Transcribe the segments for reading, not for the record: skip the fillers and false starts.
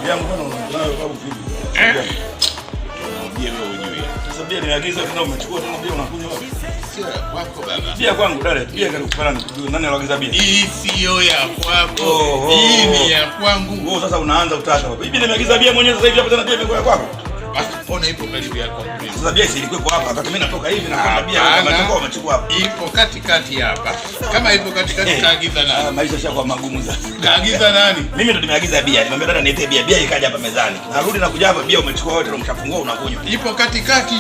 Yangu bwana unayo babu vipi? Bia wewe hujui. Sasa bia nimeagiza tena umechukua tena bia unakunywa wapi? Sio ya kwako baba. Bia kwangu dada, bia kali nani aliagiza bia? Hii sio ya kwako. Oh, oh. Hii ni ya kwangu. Wewe sasa unaanza utata baba. Hivi nimeagiza bia mwenyewe sasa hivi hapa tena bia imekuwa ya kwako. Basi mbona ipo karibu yako? Sasa bia si ilikuwepo hapa wakati mimi natoka hivi na kwenda bia Hapana. umechukua umechukua hapa. Ipo katikati hapa. Kama ipo katikati kaagiza Ah, nani? maisha yashakuwa magumu sasa. Kaagiza nani? Mimi ndo nimeagiza bia. Nimwambia dada niletee bia. Bia ikaja hapa mezani. Narudi na kuja hapa bia umechukua wewe tena umeshafungua unakunywa. Ipo katikati.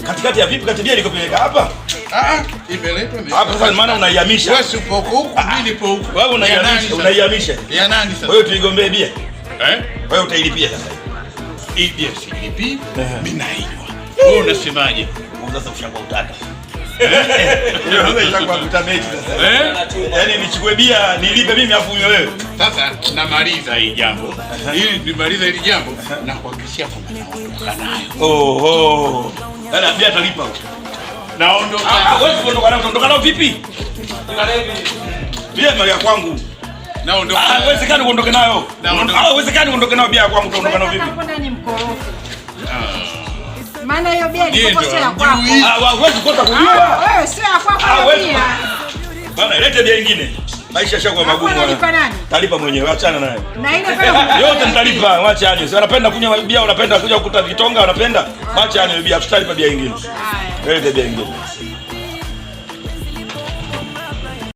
Katikati ya vipi kati bia ilikopeleka hapa? Ah, imeletwa imewekwa. Hapa sasa maana unaihamisha. Wewe si upo huku, mimi nipo huku. Wewe Ya nani unaihamisha, sasa? unaihamisha. Ya nani sasa? Wewe tuigombee bia. Eh? Wewe utailipia sasa. Hii bia silipi, mimi nainywa. Wewe unasemaje? Wewe sasa ushakuwa utata. Hiyo sasa ishakuwa kuta mechi sasa. Eh? Yaani nichukue bia nilipe mimi afu unywe wewe. Sasa namaliza hii jambo. Ili nimalize hili jambo na kuhakikishia kwamba naondoka nayo. Oho. Dada bia talipa. Naondoka. Ah, wewe kuondoka nayo utaondoka nayo vipi? Bia mali ya kwangu. Naondoka. Ah, haiwezekani uondoke nayo. Naondoka. Ah, haiwezekani uondoke nayo bia ya kwangu utaondoka nayo vipi? Mbona ni mkorofi? Maana hiyo bia Yeye ilikuwa ndo sio ya kwako. hamjui. Ah, huwezi kukosa Ah, kujua. wewe sio ya kwako Ah, hiyo huwezi. bia. Bana, lete bia nyingine. Maisha yashakuwa magumu. Hapo analipa nani? Talipa mwenyewe, achana naye. Na ile pale Yote nitalipa, wacha anywe. Si wanapenda kunywa bia, wanapenda kuja kukuta vitonga, wanapenda. Wacha anywe bia, tutalipa bia nyingine. Haya. Lete bia nyingine.